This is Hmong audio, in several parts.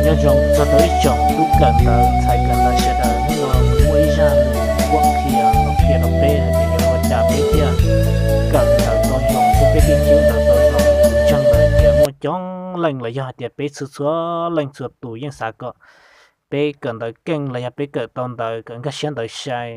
Nyob zoo txog rau ib tsoom tub kawm ntawv ntxhais kawm ntawv sawv daws, hnub no kuv muaj ib zaj lus kuam qhia los qhia rau peb hais tias yuav ua cas peb thiaj kawm ntawv tau zoo thiab peb thiaj cwb ntawv tau zoo. Kuv ntseeg lawm hais tias muaj coob leej los yog hais tias peb txhua txhua leej txhua tus yeej xav kom peb kawm ntawv keej los yog peb kawm tau ntawv kom nkag siab ntawv sai.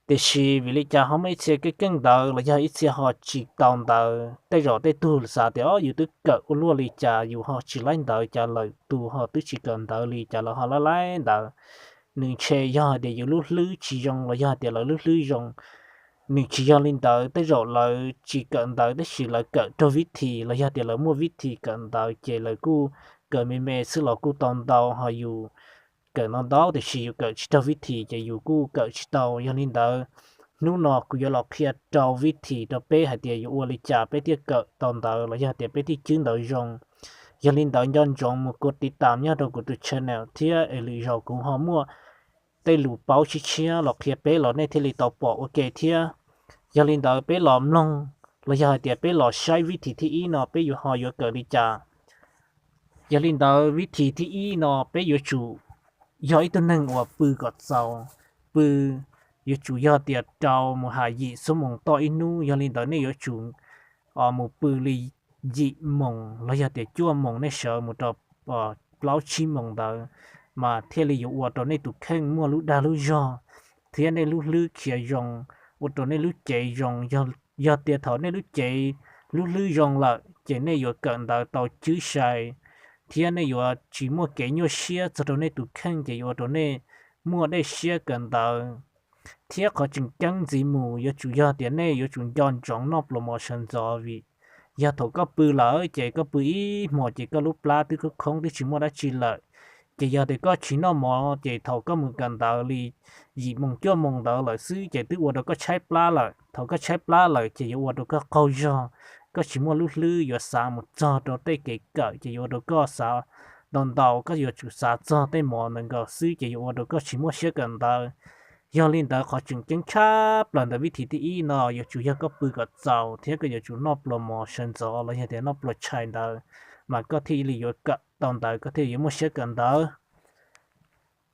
Tiam sis vim li cas ho muaj ib txhia keej keej ntawv los yog ib txhia ho tsis tau ntawv? Tej zaum tej tug xav tias, o, yus twb kawm ua luaj li cas yus ho tsis laib ntawv, cas lwm tus ho twb tsis kawm ntawv li cas lawv ho laib laib ntawv. Nws ntshe yog hais tias yus lub hlwb tsis zoo los yog hais tias lawv lub hlwb zoo. Nws tsis yog li ntawd, tej zaum lawv tsis kawm ntawv tab sis lawv kawm raug vib thim los yog tias lawv muaj vib thim kawm ntawv ces lawv kuj kawm me me xwb los kuj tau ntau. Ho yus kawm ntau ntau tiam sis yus kawm tsis raug vib thim ces yus kuj kawm tsis tau. Yog li ntawd, hnub no kuv yuav los qhia rau vib thim rau peb hais tias yuav ua li cas peb thiaj kawm tau ntawv los yog tias peb thiaj cwb ntawv zoo. Yog li ntawd nco ntsoov mus kov tiv tam nyob rau kuv tus channel thiab es lwm zaus kuv ho muaj tej lus paub tshiab tshiab los qhia peb los nej thiaj li tau pom ua ke thiab. Yog li ntawd peb los mloog los yog hais tias peb los saib vib thim thib ib no peb yuav ho yuav kawm li cas. Yog li ntawd vib thim thib ib no peb yuav tsum yog ib tug neeg uas pw kom txaus, pw yuav tsum yog tias rau mus hais yim xuab moos toj ib hnub. Yog li ntawd nej yuav tsum mus pw li yim moos los yog tias cuaj moos nej sawv mus rau plaub tsib moos ntawd mas thiaj li yuav ua rau nej tus kheej muaj lub dag lub zog thiab nej lub hlwb khiav zoo, ua rau nej lub cev zoo. Yog tias thaum nej lub cev lub hlwb zoo lawm ces nej yuav kawm ntawv tau cwb sai thiab nej yuav tsis muaj kev nyuaj siab txog rau nej tus kheej ces yuav ua rau nej muaj dej siab kawm ntawv. Thiab qhov tseem ceeb ntxiv mus yuav tsum yog tias nej yuav tsum nco ntsoov noj pluas mov sawv ntxov, vim yog thaum koj pw lawm ces koj pw ib hmos ces koj lub plab twb khoob khoob twb tsis muaj dab tsi lawm. Ces yog tias koj tsis noj mov ces thaum koj mus kawm ntawv li yim moos cuaj moos ntawd lawm xwb ces twb ua rau koj tshaib plab lawm. Thaum koj tshaib plab lawm ces yuav ua rau koj qaug zog, koj tsis muaj lub hlwb yuav xav mus txog rau tej kev kawm ces yuav ua rau koj xav ntau ntau, koj yuav tsum xav txog tej mov ntawd nkaus xwb ces yuav ua rau koj tsis muaj siab kawm ntawv. Yog li ntawd qhov tseem ceeb tshaj plaws ntawm vib thim thib ib no yuav tsum yog koj pw kom txaus thiab koj yuav tsum noj pluas mov sawv ntxov los yog tias noj pluas tshais ntawd mas koj thiaj li yuav kawm tau ntawv, koj thiaj yuav muaj siab kawm ntawv.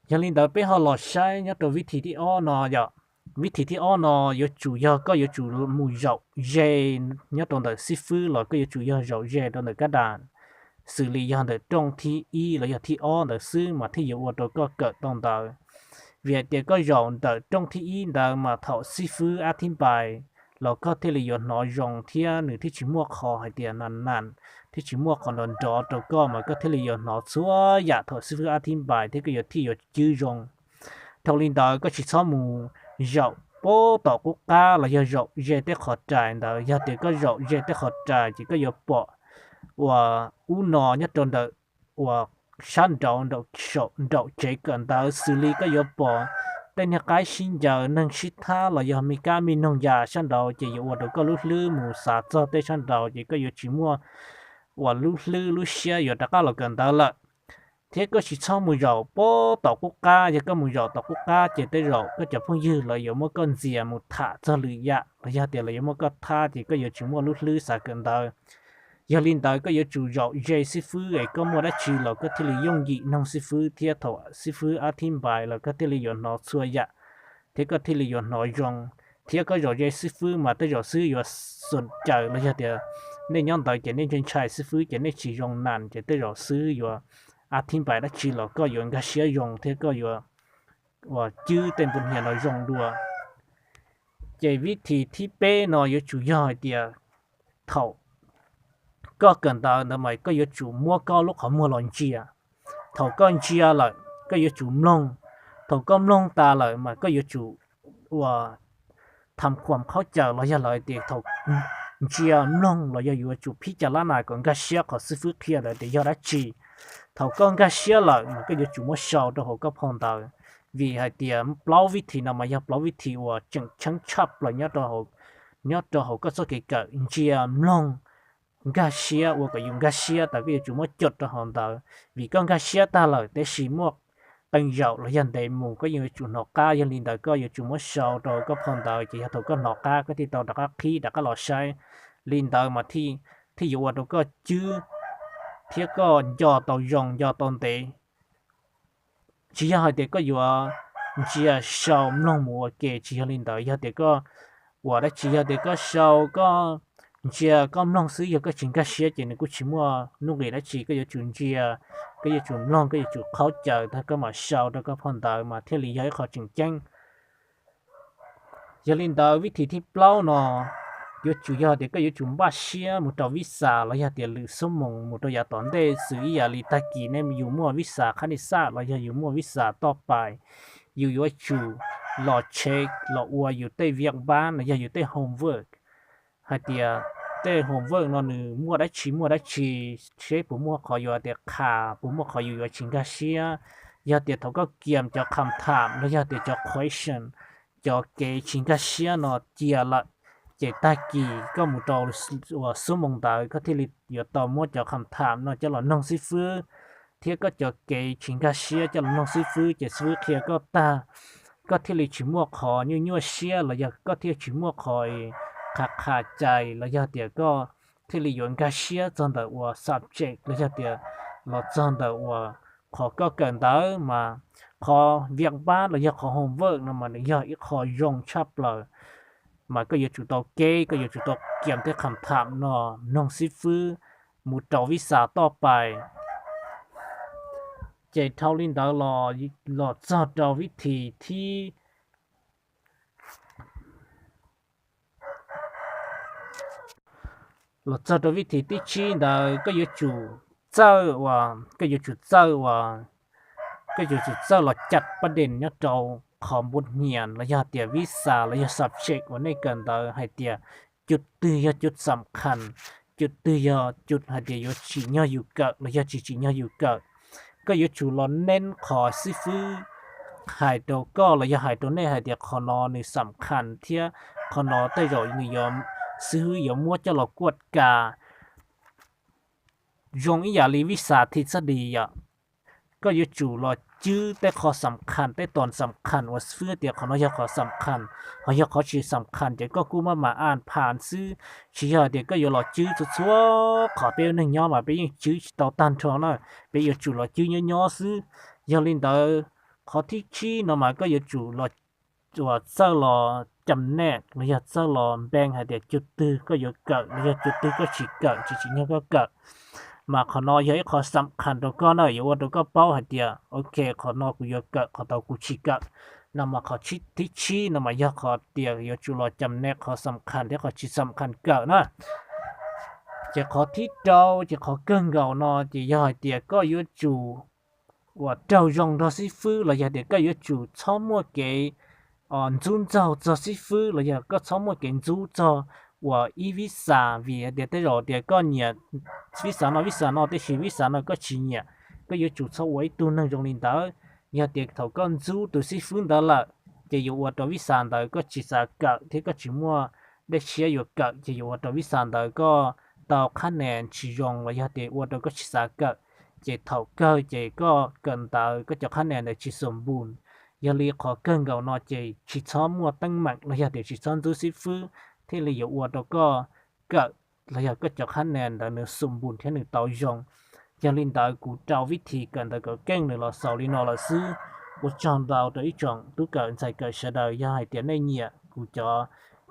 Yog li ntawd peb ho los saib nyob rau vib thim thib ob no yom. Vib thim thib ob no yuav tsum yog koj yuav tsum mus zaum ze nyob rau ntawm xib fwb los koj yuav tsum yog zaum ze rau ntawm kab das, xws li yog ntawm rooj thib ib los yog thib ob ntawd xwb mas thiaj yuav ua rau koj kawm tau ntawv. Vim hais tias koj zaum ntawm rooj thib ib ntawd mas thaum xib fwb ab thib npais los koj thiaj li yuav hnov zoo thiab nws thiaj tsis muaj qhov hais tias nas nas, thiaj tsis muaj qhov nrov nrov rau koj mas koj thiaj li yuav hnov txhua yam thaum xib fwb ab thib npais thiab koj yuav thiaj yuav cwb zoo. Dhau li ntawd koj tsis txhob mus zaum puag tom qub qab los yog zaum ze tej qhov rais ntawd. Yog tias koj zaum ze tej qhov rais ces koj yuav pom uas ub no nyob rau ntawm uas sab nraud, nraum tsev kawm ntawv, xws li koj yuav pom tej niag qaib sib ncaws, neeg sib thab los yog me kab me noog ya sab nraud ces yuav ua rau koj lub hlwb mus xav txog tej sab nraud ces koj yuav tsis muaj uas lub hlwb lub siab yuav rov qab los kawm ntawv lawm. Thiab koj tsis txhob mus zaum puag tom qub qab, yog koj mus zaum tom qub qab ces tej zaum koj cov phooj ywg lawv yuav muab koj ntxias mus tham txog lwm yam los yog tias lawv yuav muab koj thab ces koj yuav tsis muaj lub hlwb xav kawm ntawv. Yog li ntawd koj yuav tsum zaum ze xib fwb es koj muaj dab tsi los koj thiaj li yooj yim noog xib fwb thiab thaum xib fwb ab thib npais los koj thiaj li yuav hnov txhua yam thiab koj thiaj li yuav hnov zoo. Thiab koj zaum ze xib fwb mas tej zaum xib fwb yuav xum caws los yog tias nej nyob ntawd ces nej ntshai ntshai xib fwb ces nej tsis zoo nas ces tej zaum xib fwb yuav ab thib npais dab tsi los koj yuav nkag siab zoo thiab koj yuav uas cwb tej npu hniav no zoo dua. Ces vib thim thib peb no yuav tsum yog hais tias thaum koj kawm ntawv ntawd mas koj yuav tsum muab koj lub qhov muag los ntsia. Thaum koj ntsia lawm koj yuav tsum mloog. Thaum koj mloog tas lawm mas koj yuav tsum uas tham khuam khaub caws los yog lawv tias thaum ntsia mloog los yog yuav tsum phib cas lab nas kom nkag siab qhov xib fwb qhia ntawd tias yog dab tsi. Thaum koj nkag siab lawm mas koj yuav tsum muab sau rau hauv koj phau ntawv, vim hais tias plaub vib thim no mas yog plaub vib thim uas tseem cheeb tshaj plaws nyob rau hauv koj txoj kev kawm. Ntsia mloog nkag siab, ua kom yus nkag siab tas koj yuav tsum muab coj rau hauv ntawv, vim koj nkag siab tag lawm tab sis muaj qee zaum los yog ntev mus koj yeej yuav tsum hnov qab. Yog li ntawd koj yuav tsum muab sau rau koj phau ntawv ces yog thaum koj hnov qab koj thiaj tau rov qab qhib rov qab los saib. Li ntawd mas thiaj yuav ua rau koj cwb thiab koj nco tau zoo nco tau ntev. Tsis yog hais tias koj yuav ntsia sau mloog mus ua ke, tsis yog li ntawd. Yog tias koj ua dab tsi, yog tias koj sau koj ntsia koj mloog xwb, yog koj tsis nkag siab ces nws kuj tsis muaj nuj nqis dab tsi. Koj yuav tsum ntsia, koj yuav tsum mloog, koj yuav tsum qhaub caws tag koj mam sau rau koj phau ntawv mas thiaj li yog ib qho tseem ceeb. Yog li ntawd vib thim thib plaub no yuav tsum yog tias koj yuav tsum npaj siab mus rau vib xas los yog tias lwm xuab moos mus rau yav tom ntej, xws ib yam li tag kis nej yus muaj vib xas khab nis xaj los yog yus muaj vib xas toj pais, yus yuav tsum los check los ua yus tej viam npab los yog yus tej homework, hais tias tej homework no nws muaj dab tsi muaj dab tsi, seb puas muaj qhov yuav tias qha, puas muaj qhov yus yuav tsis nkag siab. Yog tias thaum koj kiam cov kham tham los yog tias cov question, cov kev tsis nkag siab no cia lawm, ces tag kis koj mus rau uas xuab moos ntawd koj thiaj li yuav tau muab cov kham tham no coj los noog xib fwb, thiab koj cov kev tsis nkag siab coj los noog xib fwb, ces xib fwb qhia koj tag, koj thiaj li tsis muaj qhov nyuaj nyuaj siab los yog koj thiaj tsis muaj qhov qha qha cai los yog tias koj thiaj li yuav nkag siab txog ntawm uas subject los yog tias los txog ntawm uas qhov koj kawm ntawd mas qhov viam npab los yog qhov homework no mas nws yog ib qho zoo tshaj plaws, mas koj yuav tsum tau kev, koj yuav tsum tau kiam tej kham tham no noog xib fwb mus rau vib xas toj pais. Ces dhau li ntawd los txog rau vib thim thib los txog rau vib thim thib tsib ntawd koj yuav tsum txawj uas, koj yuav tsum txawj uas, koj yuav tsum txawj los cam pab dees nyob rau qhov npua hnias los yog tias vib xas los yog subject uas nej kawm ntawd hais tias cov twg yog cov xam khas, cov twg yog cov hais tias yuav tsim nyog yus kawm los yog tsis tsim nyog yus kawm. Koj yuav tsum los neb qhov xib fwb hais rau koj los yog hais rau nej hais tias qhov no nws xam khas thiab qhov no tej zaum nws yuav, xib fwb yuav muab coj los kuaj ka. Zoo ib yam li vib xas thim txoj dis yom, koj yuav tsum los cwb tej qho xam khas, tej tos xam khas uas xib fwb tias qhov no yog qhov xam khas, ho yog qhov tsis xam khas ces koj kuj maj mam an phas xwb. Tsis yog tias koj yuav los cwb txhua txhua qhov, peb ua neeg nyob mas peb yeej cwb tsis tau tag nrho na, peb yuav tsum los cwb nyob nyob xwb. Yog li ntawd, qhov thib tsib no mas koj yuav tsum los uas txawj los cam nej los yog txawj los npees hais tias cov twg koj yuav kawm los yog cov twg koj tsis kawm, tsis tsim nyog koj kawm. Mas qhov no yog ib qho xam khas rau koj na, yuav ua rau koj paub hais tias ok, qhov no kuv yuav kawm, qhov tau kuv tsis kawm. No mas qhov thib tsib no mas yog qhov tias yuav tsum los cam nej qhov xam khas thiab qhov tsis xam khas kawm na. Ces qhov thib rau ces qhov kawg nkaus no ces yog hais tias koj yuav tsum uas raug zoo nrog xib fwb los yog tias koj yuav tsum txhob muaj kev ntxub ntxaug txog xib fwb los yog koj txhob muaj kev ntxub txog uas ib vib xas, vim hais tias tej zaum tias koj nyiam vib xas no vib xas no tiam sis vib xas no koj tsis nyiam, koj yuav tsum txhob ua ib tug neeg zoo li ntawd. Yog tias thaum koj ntxub tus xib fwb ntawd lawm, ces yuav ua rau vib xas ntawd koj tsis xav kawm thiab koj tsis muaj dej siab yuav kawm, ces yuav ua rau vib xas ntawd koj tau qhab nes tsis zoo los yog tias ua rau koj tsis xav kawm, ces thaum kawg ces koj kawm ntawv koj cov qhab nes ntawd tsis xum npus. Yog li qhov kawg nkaus no ces tsis txhob muaj teeb meem los yog tias tsis txhob ntxub xib fwb, thiaj li yuav ua rau koj kawm los yog koj cov qhab nes ntawd nws xum npus thiab nws tau zoo. Yog li ntawd kuv rau vib thim kawm ntawv kawm keej nws los xaus li no lawm xwb. Ua tsaug ntau rau ib tsoom tub kawm ntxhais kawm sawv daws, yog hais tias nej nyiam kuv cov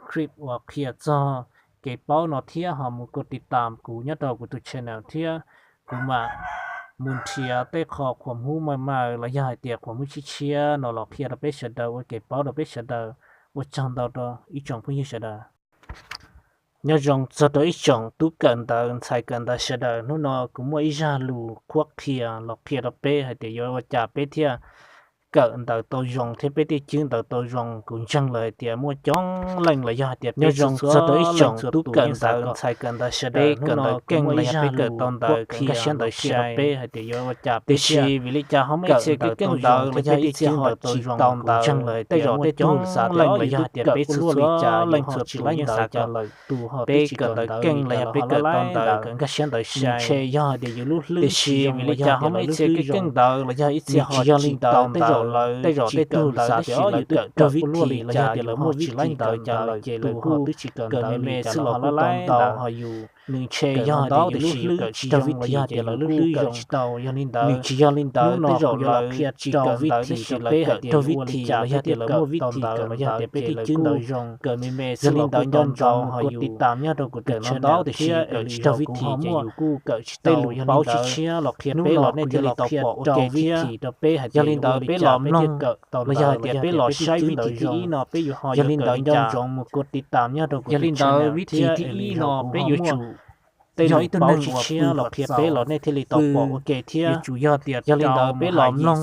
clip uas qhia txog kev paub no thiab ho mus kov tiv tam kuv nyob rau kuv tus channel thiab, kuv mam mus nrhiav tej qho qhuas hmub maws maws los yog hais tias qhuas hmub tshiab tshiab no los qhia rau peb sawv daws ua kev paub rau peb sawv daws. Ua tsaug ntau rau ib tsoom phooj ywg sawv daws. Nyob zoo txog rau ib tsoom tub kawm ntawv ntxhais kawm ntawv sawv daws, hnub no kuv muaj ib zaj lus qhuab qhia los qhia rau peb hais tias yuav ua cas peb thiaj kawm ntawv tau zoo thiab peb thiaj cwb ntawv tau zoo. Kuv ntseeg lawm hais tias muaj coob leej los yog hais tias peb txhua txhua leej txhua tus yeej xav kom peb kawm ntawv keej los yog peb kawm tau ntawv kawm nkag siab ntawv sai, peb hais tias yuav ua cas peb thiaj kawm ntawv tau zoo thiab peb thiaj cwb ntawv tau zoo. Kuv ntseeg lawm hais tias muaj coob leej los yog hais tias peb txhua txhua leej txhua tus yeej xav kom peb kawm ntawv keej los yog peb kawm tau ntawv kawm nkag siab ntawv sai, ntshe yog hais tias yus lub hlwb tsis zoo, vim li cas ho muaj ib txhia keej ntawv los yog ib txhia ho tsis yog li ntawd, tej zaum lawv tej zaum tej tug xav tias yus kawm raug vib thim los yog tias lawv muaj vib thim kawm ntawv ces lawv kuj kawm me me xwb los kuj tau ntau, ho yus nws ntshe yog tias lub hlwb tsis raug vib thim los yog tias lawv lub hlwb zoo tsis tau. Yog li ntawd, nws tsis yog li ntawd, tej zaum lawv tsis kawm ntawv tab sis lawv kawm tias ua li cas thiab tias lawv muaj vib thim kawm los yog tias peb twb cwb ntawv zoo kawm me me. Yog li ntawd nco ntsoov ho yus tiv tam nyob rau kuv tus channel thiab tsis raug vib thim ces yus kuj kawm tsis tau. Yog li ntawd, hnub no kuv yuav los qhia rau vib thim rau peb hais tias yog li ntawd peb los mloog los yog hais tias peb los saib vib thim thib ib no peb yuav ho, yog li ntawd nco ntsoov mus kuv tiv tam nyob rau kuv tus channel thiab li no peb yuav tsum tej lus paub tshiab los qhia peb los nej thiaj li tau pom ua ke thiab. Yog li ntawd peb los mloog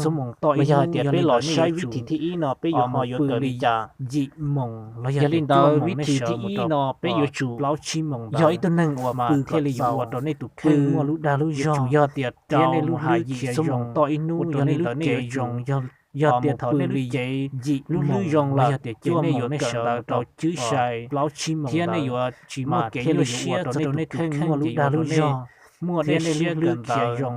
los yog hais tias peb los saib vib thim thib ib no peb yuav ho yuav kawm li cas. Yog li ntawd vib thim thib ib no peb yuav tsum yog ib tug neeg uas pw thiaj li yuav ua rau nej tus kheej muaj lub dag lub zog, yog tias rau nej lub hlwb khiav zoo toj ib hnub, yog li ntawd nej yuav zoo, yog tias thaum nej lub cev yim lub hlwb zoo lawm yog tias cuaj moos nej sawv ntawd rau cwb sai thiab nej yuav tsis muaj kev nyuaj siab txog rau nej tus kheej muaj lub dag lub zog, muaj nej lub hlwb khiav zoo,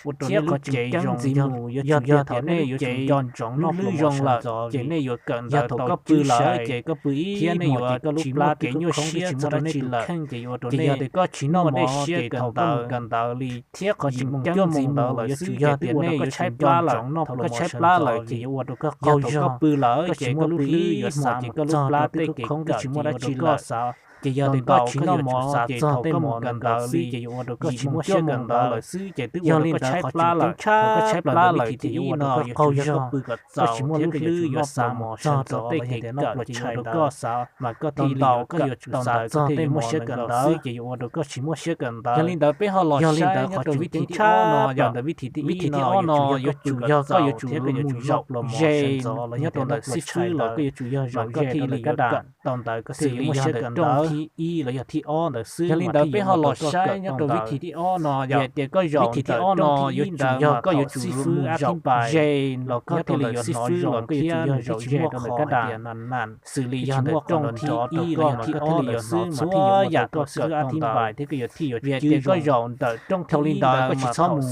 ua rau nej lub cev zoo ntxiv mus. Yog tias thaum nej yuav tsum nco ntsoov noj hlwb zoo lawm ces nej yuav kawm ntawv tau cwb sai ces koj pw ib thiab nej yuav tsis muaj kev nyuaj siab txog rau nej tus kheej ces yuav ua rau nej, yog tias koj tsis noj mov ces thaum koj mus kawm ntawv li thiab qhov tseem ceeb ntxiv mus lawm xwb yog tias nej yuav tsum nco ntsoov noj, thaum koj tshaib plab lawm ces yuav ua rau koj qaug zog, koj pw lawm ces koj lub hlwb yuav xav mus txog rau tej khub khoob koj tsis muaj dab tsi lawm. Ces yog tias koj tsis noj mov ces thaum koj mus kawm ntawv li ces yuav ua rau koj tsis muaj siab kawm ntawv lawm xwb ces twb ua rau koj tshaib plab lawm. Thaum koj tshaib plab lawm vib thim thib ib no yuav tsum yog koj pw kom txaus thiab koj tsis muaj lub hlwb yuav xav mus txog rau tej kev kawm ces yuav ua rau koj xav mas koj thiaj li yuav koj yuav tsum xav txog tej muaj siab kawm ntawv xwb ces yuav ua rau koj tsis muaj siab kawm ntawv. Yog li ntawd peb ho los saib nyob rau vib thim thib ob no, yog ntawm vib thim thib ib no yuav tsum yog koj yuav tsum yog koj yuav tsum mus zaum ze los yog rau ntawm xib fwb los koj yuav tsum yog zaum ze rau lawv kab dam tau ntawd koj thiaj li muaj siab kawm ntawv. Thib ib los yog thib ob ntawd xwb. Yog li ntawd peb ho los saib nyob rau vib thim thib ob no, yog tias koj zaum vib thim thib ob no yuav tsum yog koj yuav tsum mus zaum ze los koj thiaj li yuav hnov zoo thiab nws thiaj tsis muaj qhov tias nas nas xws li yog ntawm rooj thib ib los yog thib ob ntawd xwb mas thiaj yuav muaj tau koj kawm tau ntawv thiab koj yuav thiaj yuav, vim tias koj zaum ntawm rooj thib ib ntawd koj tsis txhob mus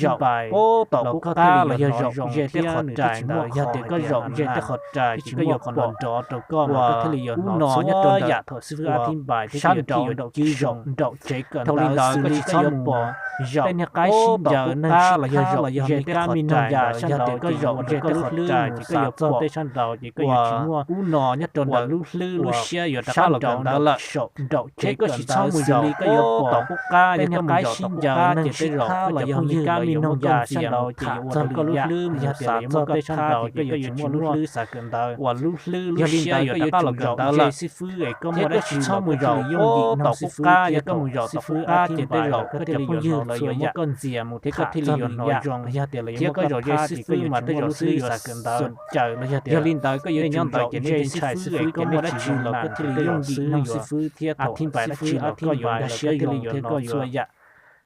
zaum pem tom qub qab los yog zaum ze tej qhov rais ntawd, yog tias koj zaum ze tej qhov rais ces koj yuav pom nrov rau koj mas koj thiaj li yuav hnov txhua yam thaum xib fwb ab thib npais thiab sab nraud nraum cwb zoo nraum tsev kawm ntawv xws li koj yuav pom zaum tej niag qaib sib ncaws neeg sib qhab los yog ze tej qhov rais ntawd, yog tias koj zaum ze tej qhov rais ces koj yuav pom tej sab nraud ces koj yuav tsis muaj ub no nyob rau ntawm lub hlwb lub siab yuav rov qab los kawm ntawv lawm. Saum nraum tsev koj tsis txhob mus zaum li koj yuav pom tom qub qab, yog koj mus zaum tom qub qab ces tej zaum koj cov phooj ywg koj yuav muaj nkauj ntxiag ntau ces yuav ua rau koj lub hlwb mus xav txog tej sab nraud ces koj yuav tsis muaj lub hlwb xav kawm ntawv uas lub hlwb lub siab yuav rov qab los kawm ntawv lawm. Thiab koj tsis txhob mus zaum ub tom qub qab, yog koj mus zaum tom qub qab ces tej zaum koj cov phooj ywg lawv yuav muaj nkauj ntxiag mus thiab koj thiaj li yuav hnov zoo, yog tias lawv yuav muaj koj thab ces koj yuav tsis muaj lub hlwb xav kawm ntawv. Yog li ntawd koj yuav nyob ntawd ces nej ntshai xib fwb es koj muaj dab tsi los koj thiaj li yooj yim nug xib fwb thiab thaum xib fwb ab thib npais dab tsi los koj yuav nkag siab zoo thiab koj yuav txhua yam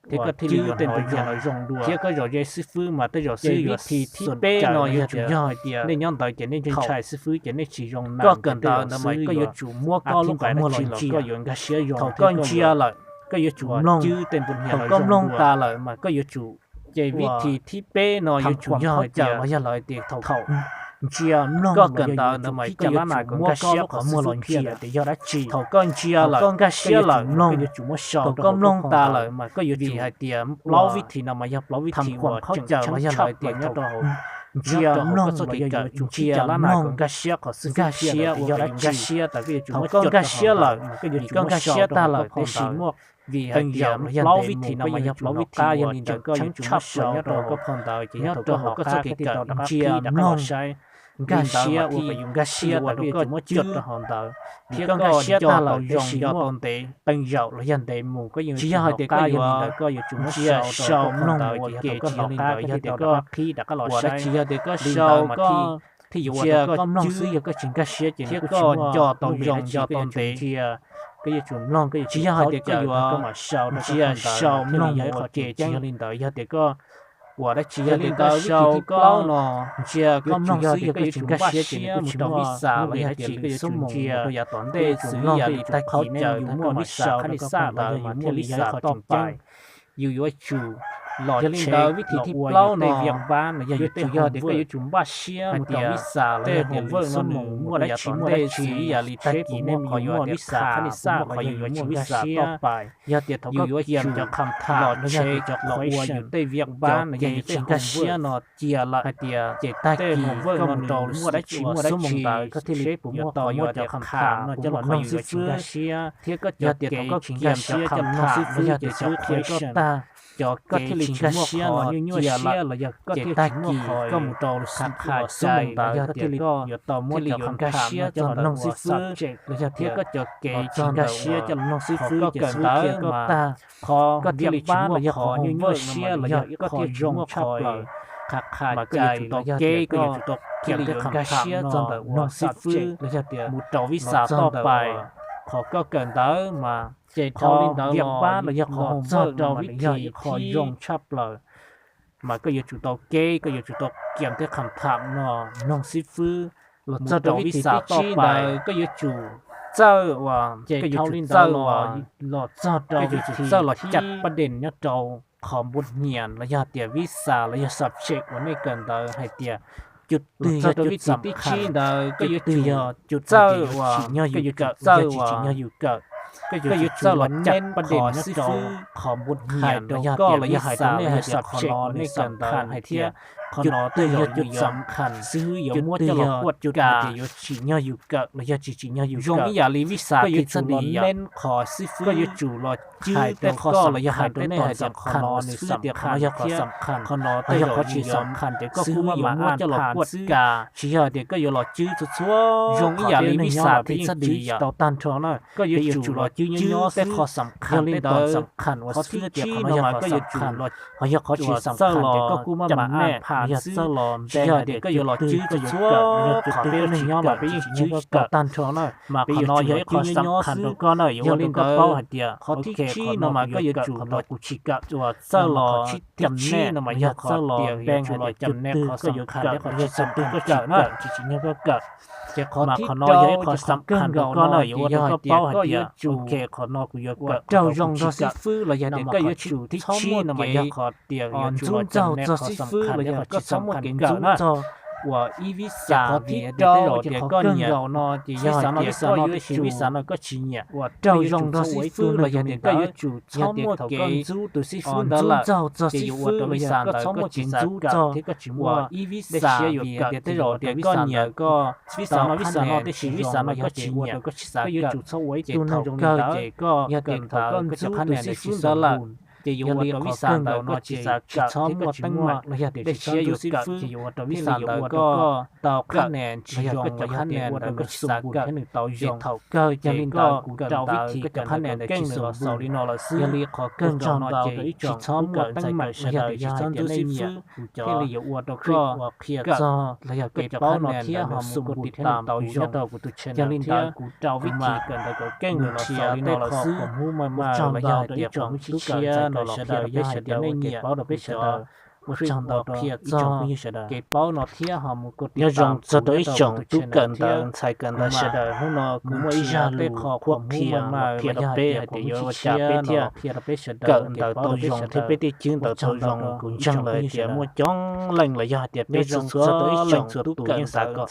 thiab koj thiaj li yuav hnov zoo dua. Thiab koj zaum ze xib fwb mas tej zaum xib fwb yuav thib peb no yuav tsum yog hais tias nej nyob ntawd ces nej ntshai xib fwb ces nej tsis zoo na, koj kawm ntawv ntawd mas koj yuav tsum muab koj lub qhov muag los ntsia, koj yuav nkag siab zoo. Thaum koj ntsia lawm koj yuav tsum mloog, thaum koj mloog tas lawm mas koj yuav tsum, ces vib thim thib peb no yuav tsum yog hais tias los yog lawv tias thaum ntsia mloog koj kawm ntawv ntawd mas koj yuav tsum muab koj lub qhov muag los ntsia tias yog dab tsi. Thaum koj ntsia lawm koj nkag siab lawm mloog, thaum koj mloog tas lawm mas koj yuav tsum hais tias plaub vib thim no mas yog plaub vib thim uas tseem tshab tshab los yog lawv tias nyob rau hauv ntsia mloog los yog yuav tsum ntsia lab na kom nkag siab qhov xwb, nkag siab ua yog dab tsi. Nkag siab tas koj yuav tsum muab, thaum koj nkag siab lawm, koj nkag siab tag lawm tiam sis muaj, vim hais tias plaub vib thim no mas yog plaub vib thim yog li ntawd koj yuav tsum muab sau nyob rau koj phau ntawv ces nyob rau hauv koj txoj kev kawm ntsia mloog, nkag siab ua, nkag siab tas koj yuav tsum muab coj rau hauv ntawv, thiab koj nkag siab tag lawm tiam sis muaj qee zaum los yog ntev mus koj yeej tsis yog hais tias koj yuav, koj yuav tsum muab sau mloog ua ke tsis yog li ntawd. Yog tias koj qhib rov qab los saib, tsis yog tias koj sau koj thiaj yuav ua rau koj mloog xwb, yog koj tsis nkag siab ces thiab koj nco tau zoo nco tau ntev, koj yuav tsum mloog, koj yuav tsis yog hais tias koj yuav ntsia sau mloog ua ke, tsis yog li ntawd. Yog tias koj ua dab tsi, yog tias koj sau koj ntsia koj mloog xwb yog koj tsis nkag siab ces koj tsis muaj vib xas los yog tias lwm xub moos rau yav tom ntej xws li yam li tag kis nej yuav muaj vib xas khab li xaj ntawd mas thiaj li yog ib qho tseem ceeb. Yus yuav tsum Yog li ntawd vib thim thib plaub no yuav tsum yog tias koj yuav tsum npaj siab mus rau visa los yog tias lwm xub mus muaj dab tsi muaj dab tsi ib yam li tag kis nej mus yuav tias kha muaj qhov yus yuav muaj visa toj pais, yog tias thaum koj yuav kiam cov qham tham los yog tias cov qhov ua yus tej viam npab los yog yus tej tsis nkag siab no cia lawm hais tias ces tag kis koj mus rau muaj dab tsi muaj dab tsi ntawd koj thiaj li puas muaj qhov yuav tias qham tham no coj los noog xib fwb, thiab koj cov kev tsis nkag siab coj los noog xib fwb ces cov qhia koj tag, cov kev tsis nkag siab no nyuaj nyuaj siab los yog koj thiaj tag kis koj mus rau qham tham xwb ntawd koj thiaj li yuav tau muab cov qham tham no coj los noog xib fwb los yog thiab koj cov kev tsis nkag siab coj los noog xib fwb ces xib fwb qhia koj tag, qhov koj thiaj li tsis muaj qhov nyuaj nyuaj siab los yog koj thiaj tsis muaj qhov qham tham mas koj yuav tsum tau kev, koj yuav tsum tau kiam tej qham tham no noog xib fwb los yog tias mus rau visa toj pais. Qhov koj kawm ntawd mas ces qhov viam npab los yog qhov txog rau vib thim qhib zoo tshaj plaws mas koj yuav tsum tau kev, koj yuav tsum tau kiam tej qham tham no noog xib fwb los txog rau vib thim toj pais. Koj yuav tsum txawj uas koj yuav tsum txawj uas los txog rau vib thim txawj los cam pab dees nyob rau qhov npuab hnias los yog tias visa los yog subject uas nej kawm ntawd hais tias cov twg yog cov vib thim thib tsib ntawd koj yuav tsum txawj uas koj yuav tsum txawj uas tsis tsim nyog yus kawm, koj yuav tsum txawj los cam pab dees nyob rau qhov npuab hnias los yog tias visa los yog subject uas nej kawm ntawd hais tias qhov no twg yog cov xam khas xib fwb yuav muab coj los kuaj cov tias yuav tsim nyog yus kawm los yog tsis tsim nyog yus zoo ib yam li visa case study yom, qhov xib fwb yuav tsum los cwb tej qho los yog hais rau nej hais tias qhov no nws xam khas los yog qhov xam khas, qhov no tej zaum qhov tsis xam khas ces koj kuj mam mam muab coj los kuaj xwb, tsis yog tias koj yuav los cwb txhua txhua zoo ib yam li visa case study yom, tau tag nrho na. Koj yuav tsum los cwb nyob tej qho xam khas, tej tog xam khas uas xwb tias qhov no yog qhov xam khas, ho yog qhov tsis xam khas ces koj kuj mam mam cam nej, yog txawj los npe hais tias koj yuav los cwb txhua txhua qhov peb ua neeg nyob mas peb yeej cwb tsis tau tag nrho na. Mas qhov no yog ib qho xam khas rau koj na, yuav ua rau koj paub hais tias qhov thib tsib no mas koj yuav tsum los kuv tsis kawm, uas txawj los cam nej no mas yog qhov tias yuav tsum los cam nej qhov xam khas thiab qhov tsis xam khas koj kawm na, tsis tsim nyog koj kawm. Ces qhov thib rau yog ib qho xam khas rau koj na, yuav ua rau koj paub hais tias ok qhov no kuv yuav kawm, raug zoo nrog xib fwb los yog tias koj yuav tsum thib tsib no mas yog qhov tias yuav tsum los cam nej qhov xam khas thiab qhov tsis xam khas kawm na. Uas ib vib xam qhov thib rau ces qhov kawg nkaus no ces yog vib xam no, vib xam no tab sis vib xam no koj tsis nyiam, raug zoo nrog xib fwb los yog tias koj yuav tsum txhob muaj kev ntxub tus xib fwb ntawd lawm, ces yuav ua rau vib xam ntawd koj tsis xav kawm thiab koj tsis muaj ib vib xam yuav kawm. Tej zaum tias koj nyiam koj vib xam no, vib xam no tab sis vib xam no koj tsis nyiam, koj yuav tsum txhob ua ib tug neeg zoo li ntawd ces koj yog tias thaum koj ntxub tus xib fwb ntawd lawm ces yuav ua rau vib xam ntawd koj tsis xav kawm thiab koj tsis muaj los yog tias tsis xav ntxub xib fwb ces yuav ua rau vib xam ntawd koj tau qhab nia tsis zoo los yog tias ua rau koj tsis xav kawm thiab nws tau zoo. Thaum kawg ces koj kawm ntawd koj cov qhab nia ntawd tsis xaus li no lawm xwb. Yog li qhov kawg nkaus no ces tsis txhob muaj teeb meem los yog tias tsis txhob ntxub xib fwb, kuv thiaj li yuav ua rau koj qhia txog los yog kev paub no thiab ho mus kov tiv tam kuv nyob rau kuv tus channel thiab kuv rau vib thim kawm ntawv kom keej los xaus li no lawm xwb. Kuv tsaug ntau rau ib tsoom tub kawm ntxhais kawm los qhia rau peb sawv daws, yog hais tias nej nyiam paub rau peb sawv daws, ua tsaug ntau rau ib tsoom phooj ywg sawv daws. Kev paub no thiab ho mus kov tiv tam kuv nyob rau kuv tus channel thiab. Hnub no kuv muaj ib zaj tej qho qhuab qhia los qhia rau peb hais tias yuav ua cas peb thiaj kawm ntawv tau zoo thiab peb thiaj cwb ntawv tau zoo. Kuv ntseeg lawm hais tias muaj coob leej los yog hais tias peb txhua txhua tus yeej xav kom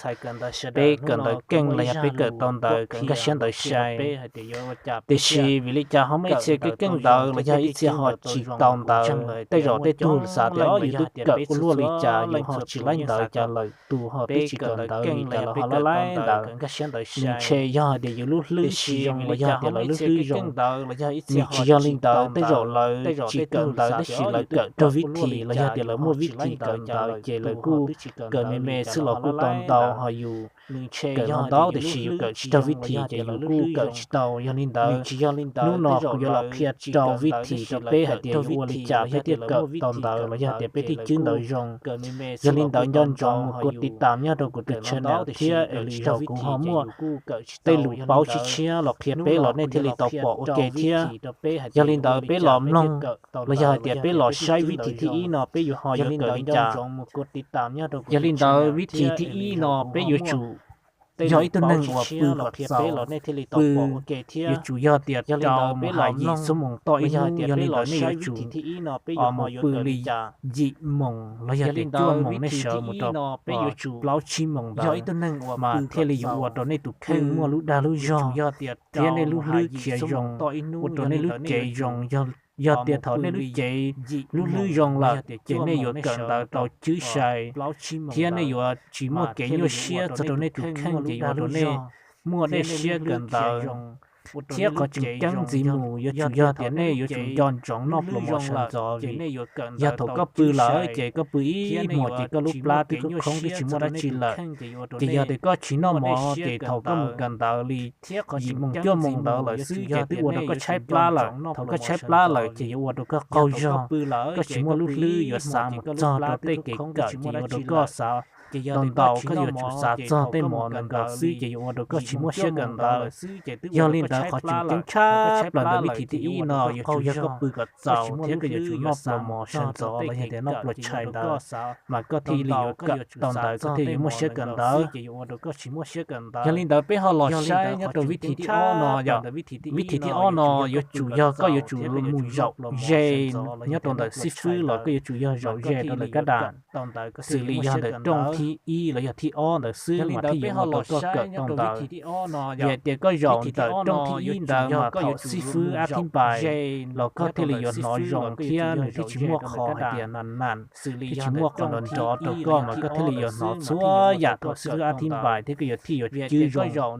peb kawm ntawv keej los yog peb kawm tau ntawv kom nkag siab ntawv sai. Tiam sis vim li cas ho muaj ib txhia kev keej ntawv los yog ib txhia ho tsis tau ntawv, tej zaum tej tug xav tias yus twb kawm ua luaj li cas yus ho tsis laib ntawv cas lawm, tus ho twb tsis kawm ntawv li cas los ho laib laib ntawv. Nws ntshe yog hais tias yus lub hlwb tsis zoo los yog hais tias lawv lub hlwb zoo. Nws tsis yog li ntawd, tej zaum lawv tsis kawm ntawv tab sis lawv kawm raug vib thim los yog tias lawv muaj vib thim kawm ntawv ces lawv kuj kawm me me xwb los kuj tau ntau, ho yus kawm ntau ntau tiam sis yus kawm tsis raug vib thim ces yus kuj kawm tsis tau. Yog li ntawd, hnub no kuv yuav los qhia rau vib thim rau peb hais tias yuav ua li cas peb thiaj kawm tau ntawv los yog tias peb thiaj cwb ntawv zoo. Yog li ntawd nco ntsoov mus kov tiv tam nyob rau kuv tus channel thiab es lwm zaus kuv ho muaj tej lus paub tshiab tshiab los qhia peb los nej thiaj li tau pom ua ke thiab. Yog li ntawd peb los mloog los yog hais tias peb los saib vib thim thib ib no peb yuav ho yuav kawm li cas. Yog li ntawd vib thim thib ib no peb yuav tsum yog ib tug neeg uas pw kom txaus, pw yuav tsum yog tias rau mus hais yim xuab moos toj ib hnub, yog li ntawd nej yuav tsum mus pw li yim moos los yog tias cuaj moos nej sawv mus rau plaub tsib moos ntawd, mas thiaj li yuav ua rau nej tus kheej muaj lub dag lub zog thiab nej lub hlwb khiav zoo, ua rau nej lub cev zoo. Yog tias thaum nej lub cev lub hlwb zoo lawm ces nej yuav kawm ntawv tau cwb sai, thiab nej yuav tsis muaj kev nyuaj siab txog rau nej tus kheej ces yuav ua rau nej muaj dej siab kawm ntawv. Thiab qhov tseem ceeb ntxiv mus yuav tsum yog tias nej yuav tsum nco ntsoov noj pluas mov sawv ntxov li. Yog thaum koj pw lawm ces koj pw ib hmos ces koj lub plab twb khoob khoob twb tsis muaj dab tsi lawm. Ces yog tias koj tsis noj mov ces thaum koj mus kawm ntawv li yim moos cuaj moos ntawd lawm xwb ces twb ua rau koj tshaib plab lawm. Thaum koj tshaib plab lawm ces yuav ua rau koj qaug zog, koj tsis muaj lub hlwb yuav xav mus txog rau tej kev kawm ces yuav ua rau koj xav ntau ntau, koj yuav tsum xav txog tej mov ntawd xwb ces yuav ua rau koj tsis muaj siab kawm ntawv. Yog li ntawd qhov tseem ceeb tshaj plaws ntawm vib thim thib ib no yuav tsum yog koj pw kom txaus thiab koj yuav tsum noj pluas mov sawv ntxov los yog tias noj pluas tshais ntawd, mas koj thiaj li yuav kawm tau ntawv, koj thiaj yuav muaj siab kawm ntawv. Yog li ntawd peb ho los saib nyob rau vib thim thib ob no yom. Vib thim thib ob no yuav tsum yog koj yuav tsum mus zaum ze nyob rau ntawm xib fwb los koj yuav tsum yog zaum ze rau lawv kab das, xws li yog ntawm rooj thib ib los yog thib ob ntawd xwb mas thiaj yuav ua rau koj kawm tau ntawv. Vim hais tias koj zaum ntawm rooj thib ib ntawd mas thaum xib fwb ab thib npais los koj thiaj li yuav hnov zoo thiab nws thiaj tsis muaj qhov hais tias nas nas, thiab tsis muaj qhov nrov nrov rau koj mas koj thiaj li yuav hnov txhua yam thaum xib fwb ab thib npais thiab koj yuav thiaj yuav cwb zoo.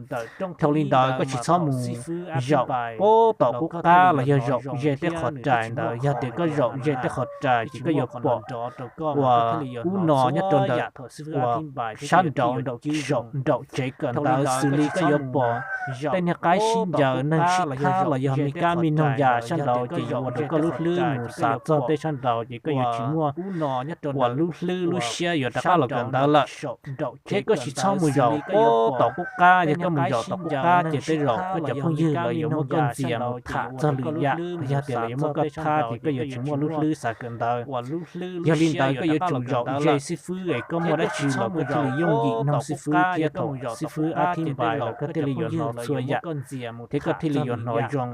Dhau li ntawd koj tsis txhob mus zaum pab tom qub qab los yog zaum ze tej qhov rais ntawd. Yog tias koj zaum ze tej qhov rais ces koj yuav pom uas ub no nyob rau ntawm uas sab nraud, nraum tsev kawm ntawv xws li koj yuav pom tej niag qaib sib ncaws, neeg sib thab los yog me kab me noog ya sab nraud ces yuav ua rau koj lub hlwb mus xav txog tej sab nraud ces koj yuav tsis muaj uas lub hlwb lub siab yuav rov qab los kawm ntawv lawm. Thiab koj tsis txhob mus zaum pab tom qub qab, yog koj mus zaum tom qub qab ces tej zaum koj cov phooj ywg lawv yuav muab koj ntxias mus tham txog lwm yam los yog tias lawv yuav muab koj thab ces koj yuav tsis muaj lub hlwb xav kawm ntawv. Yog li ntawd koj yuav tsum zaum ze xib fwb es koj muaj dab tsi los koj thiaj li yooj yim noog xib fwb thiab thaum xib fwb ab thib npais los koj thiaj li yuav hnov txhua yam thiab koj thiaj li yuav hnov zoo.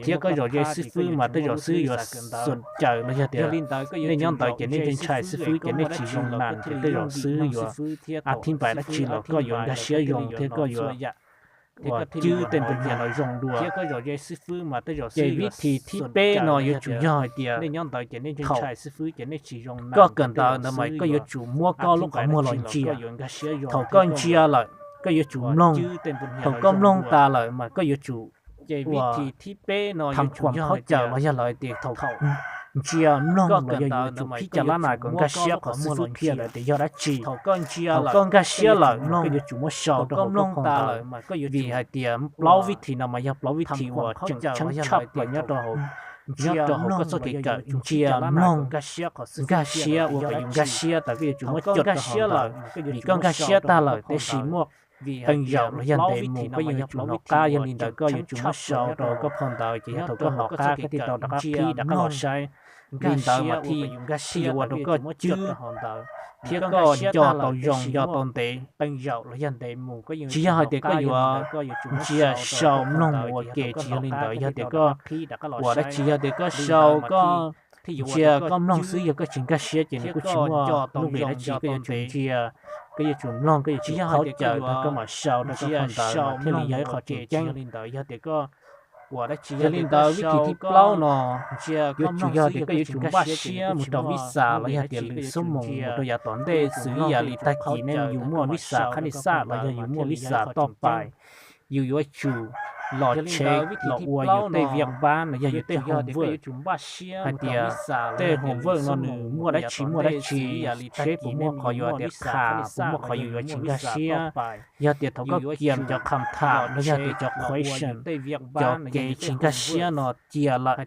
Thiab koj zaum ze xib fwb mas tej zaum xib fwb yuav xum caws los yog tias nej nyob ntawd ces nej ntshai ntshai xib fwb ces nej tsis zoo nas ces tej zaum xib fwb yuav ab thib npais dab tsi los koj yuav nkag siab zoo thiab koj yuav uas cwb tej ntu cia no zoo dua. Ces vib thim thib peb no yuav tsum yog hais tias thaum koj kawm ntawv ntawd mas koj yuav tsum muab koj lub qhov muag los ntsia. Thaum koj ntsia lawm koj yuav tsum mloog. Thaum koj mloog tas lawm mas koj yuav tsum ua tham khuam khaub caws los yog lawv tias thaum ntsia mloog los yog yuav tsum phib caj lab nas kom nkag siab qhov xib fwb qhia lawm tias yog dab tsi. Thaum koj nkag siab lawm koj yuav tsum muab sau rau hauv koj phau ntawv. Vim hais tias plaub vib thim no mas yog plaub vib thim uas tseem tshaj plaws nyob rau hauv, nyob rau hauv koj txoj kev kawm ntsia mloog nkag siab ua kom yus nkag siab tas koj yuav tsum muab coj rau hauv ntawd. Vim koj nkag siab tag lawm tiam sis muaj qee zaum los yog ntev mus koj yuav tsum hnov qab, yog li ntawd koj yuav tsum muab sau rau koj phau ntawv ces yog thaum koj hnov qab koj thiaj tau rov qab phib rov qab los saib. Li ntawd mas thiaj yuav ua rau koj cwb thiab koj nco tau zoo nco tau ntev. Tsis yog hais tias koj yuav ntsia sau mloog ua ke, tsis yog li ntawd. Yog tias koj ua dab tsi, yog tias koj sau koj ntsia koj mloog xwb yog koj tsis nkag siab ces nws kuj tsis muaj lub nqis dab tsi. Koj yuav tsum ntsia, koj yuav tsum mloog, koj yuav tsum khaub caws tag koj mam sau rau koj phau ntawv mas thiaj li yog ib qho tseem ceeb. Yog li ntawd vib thim thib plaub no yuav tsum yog tias koj yuav tsum npaj siab mus rau vij xas los yog tias lwm xuab moos mus rau yav tom ntej xws ib yam li tag kis nej yus muaj vij xas qhab nis xaj los yog yus muaj vij xas toj pais, yus yuav tsum los tsheb los ua yus tej viaj npab los yog yus tej homework, hais tias tej homework no nws muaj dab tsi muaj dab tsi, seb puas muaj qhov yuav tias qha, puas muaj qhov yus yuav tsis nkag siab. Yog tias thaum koj kiam cov kham tham los yog tias cov question, cov kev tsis nkag siab no cia lawm,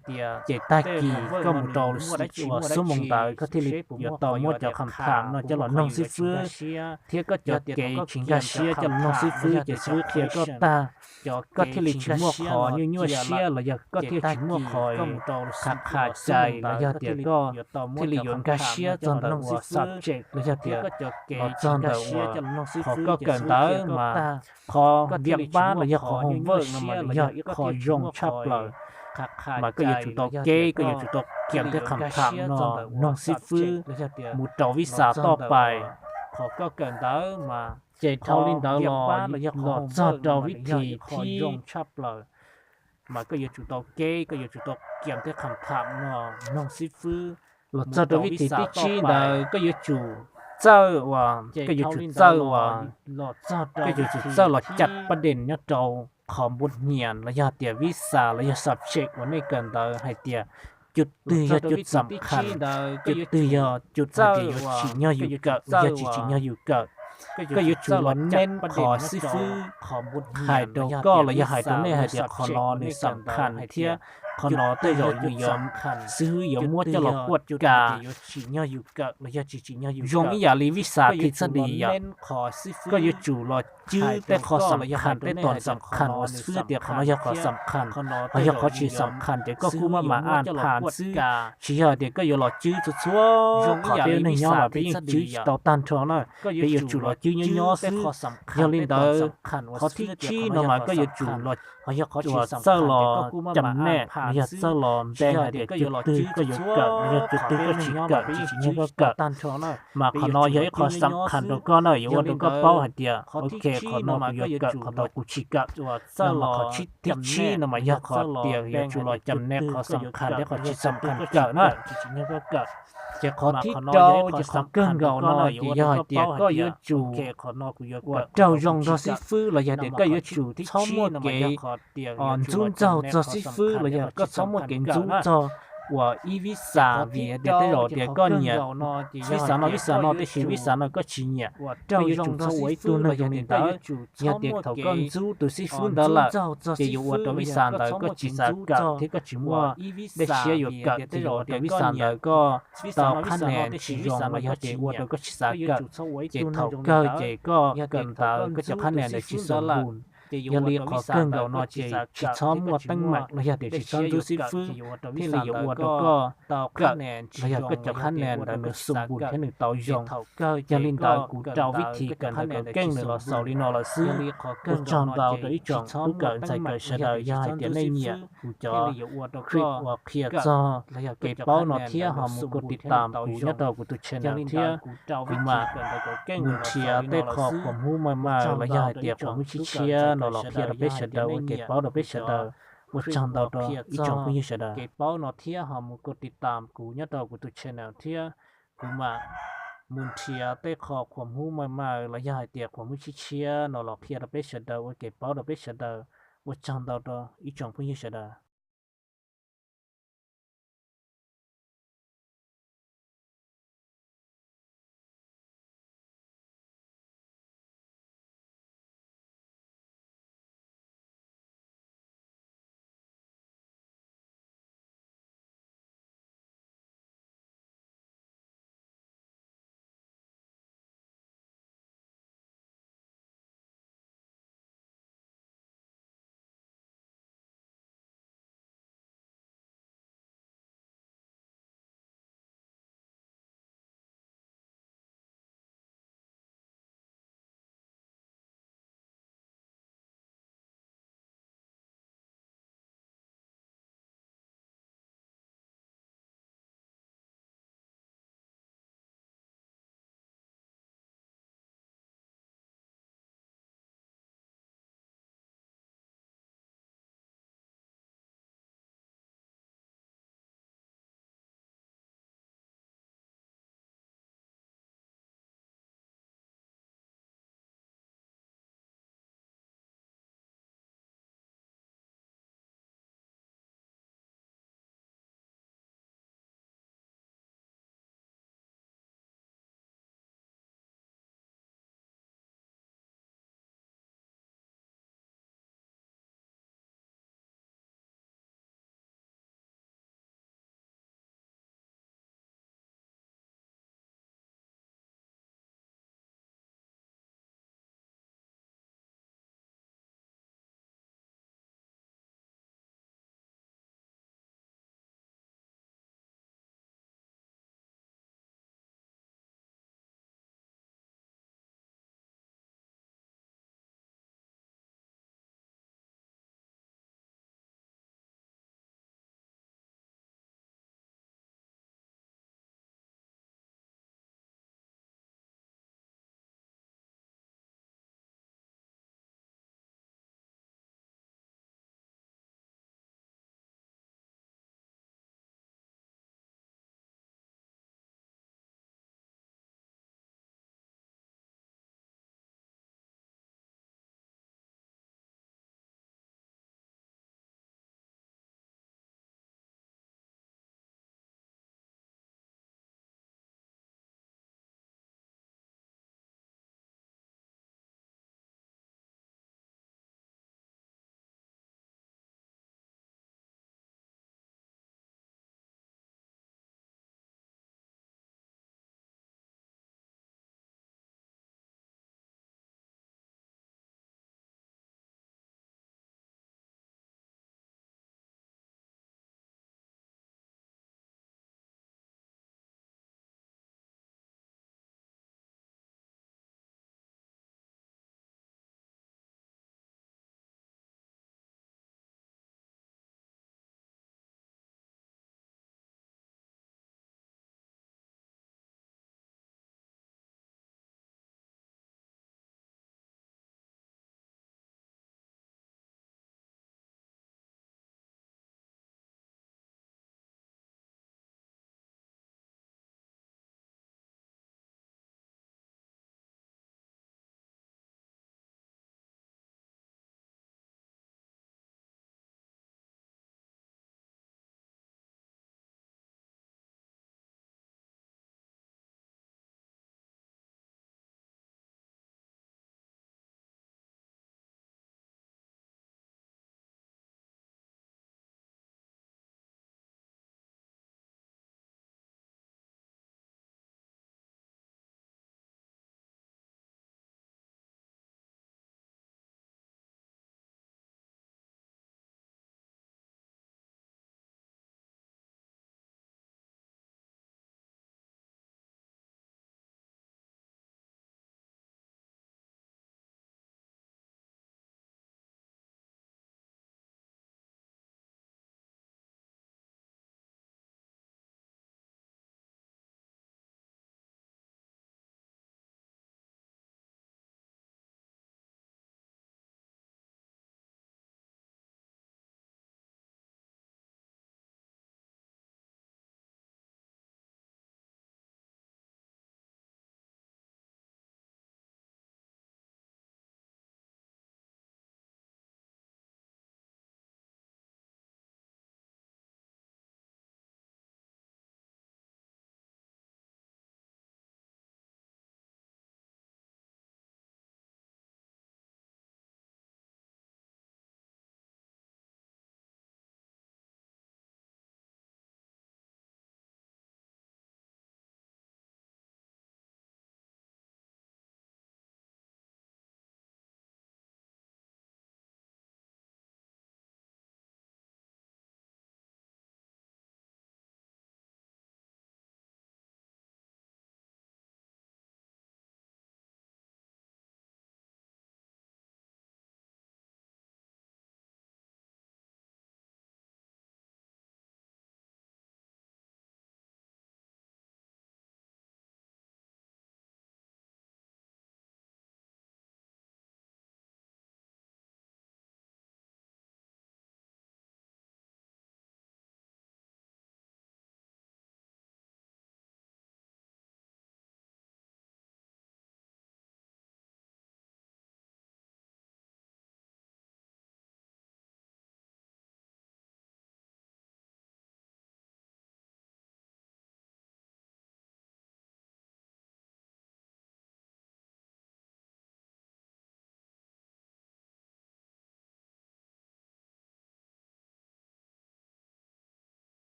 ces tag kis koj mus rau uas xuab moos ntawd koj thiaj li yuav tau muab cov kham tham no coj los noog xib fwb, thiab koj cov kev tsis nkag siab coj los noog xib fwb ces xib fwb qhia koj tag, koj thiaj li tsis muaj qhov nyuaj nyuaj siab los yog koj thiaj tsis muaj qhov qham qham cai los yog tias koj thiaj li yuav nkag siab txog ntawm uas subject los yog tias los txog ntawm uas qhov koj kawm ntawv mas qhov viam pab los yog qhov homework no mas nws yog ib qho zoo tshaj plaws, mas koj yuav tsum tau keb, koj yuav tsum tau kiam tej qham tham no, noog xib fwb mus rau vij xas toj pais. Qhov koj kawm ntawv mas ces dhau li ntawd los los txog rau vib thim thib mas koj yuav tsum tau keb, koj yuav tsum tau kiam tej qham tham no, noog xib fwb. Los txog rau vib thim thib tsib ntawd koj yuav tsum txawj uas koj yuav tsum txawj uas koj yuav tsum txawj los cam pab dees nyob rau qhov npua hnias los yog tias vij xas los yog subject uas nej kawm ntawd hais tias cov twg yog cov xam khas, cov twg yog cov hais tias yuav tsim nyog yus kawm los yog tsis tsim nyog yus kawm. Koj yuav tsum los neb qhov xib fwb hais rau koj los yog hais rau nej hais tias qhov no nws xam khas thiab qhov no tej zaum nws yuav, xib fwb yuav muab coj los kuaj kas. Zoo ib yam li vij xas thim txoj dis yom, koj yuav tsum los cwb tej qho xam khas, tej tog xam khas uas xib fwb tias qhov no yog qhov xam khas, qhov yog qhov tsis xam khas ces koj kuj maj mam an phas xwb, tsis yog tias koj yuav los cwb txhua txhua qhov. Peb neeg nyob mas peb yeej cwb tsis tau tag nrho na, peb yuav tsum los cwb nyob nyob xwb. Yog li ntawd, qhov thib tsib no mas koj yuav tsum los txawj los cam nej los yog txawj los npe hais tias cov twg koj yuav kawm los yog cov twg koj tsis kawm, tsis tsim nyog koj kawm. Mas qhov no yog ib qho xam khas rau koj na, yuav ua rau koj paub hais tias ok, qhov no kuv yuav kawm, qhov no kuv tsis kawm. Qhov thib tsib no mas yog qhov tias yuav tsum los cam nej qhov xam khas thiab qhov tsis xam khas kawm na. Ces qhov thib rau ces qhov kawg nkaus no ces yog hais tias koj yuav tsum uas raug zoo nrog xib fwb los yog tias koj yuav tsum txhob muaj kev ntxub ntxaug txog xib fwb los yog koj txhob muaj kev ntxub txog uas ib vij xas, vim tias tej zaum tias koj nyiam vij xas no vij xas no tiam sis vij xas no koj tsis nyiam. Koj yuav tsum txhob ua ib tug neeg zoo li ntawd. Yog tias thaum koj ntxub tus xib fwb ntawd lawm ces yuav ua rau vij xas ntawd koj tsis xav kawm thiab koj tsis muaj dej siab yuav kawm, thiaj yuav ua rau vij xas ntawd koj tau qhab nen tsis zoo los yog tias ua rau koj tsis xav kawm. Ces thaum kawg ces koj kawm ntawv koj cov qhab nen ntawd tsis xoo npus. Yog li qhov kawg nkaus no ces tsis txhob muaj teeb meem los yog tias tsis txhob ntxub xib fwb thiaj li yuav ua rau koj kawm los yog koj cov qhab nen ntawd nws xoo npus thiab nws tau zoo. Yog li ntawd kuv rau vib thim kawm ntawv kawm keej nws los xaus li no lawm xwb. Ua tsaug ntau rau ib tsoom tub kawm ntxhais kawm sawv daws, yog hais tias nej nyiam kuv cov clip uas qhia txog kev paub no thiab ho mus kov tiv tam kuv nyob rau kuv tus channel thiab kuv mam mus nrhiav tej qho qhuas hmub ma ma los yog hais tias qhuas hmub tshiab tshiab no los qhia rau peb sawv daws ua kev paub rau peb sawv daws. Ua tsaug ntau rau ib tsoom phooj ywg sawv daws. Kev paub no thiab ho mus kov tiv tam kuv nyob rau kuv tus channel thiab kuv mam mus nrhiav tej qho qhuas hmub ma ma los yog hais tias qhuas hmub tshiab tshiab no los qhia rau peb sawv daws ua kev paub rau peb sawv daws. Ua tsaug ntau rau ib tsoom phooj ywg sawv daws.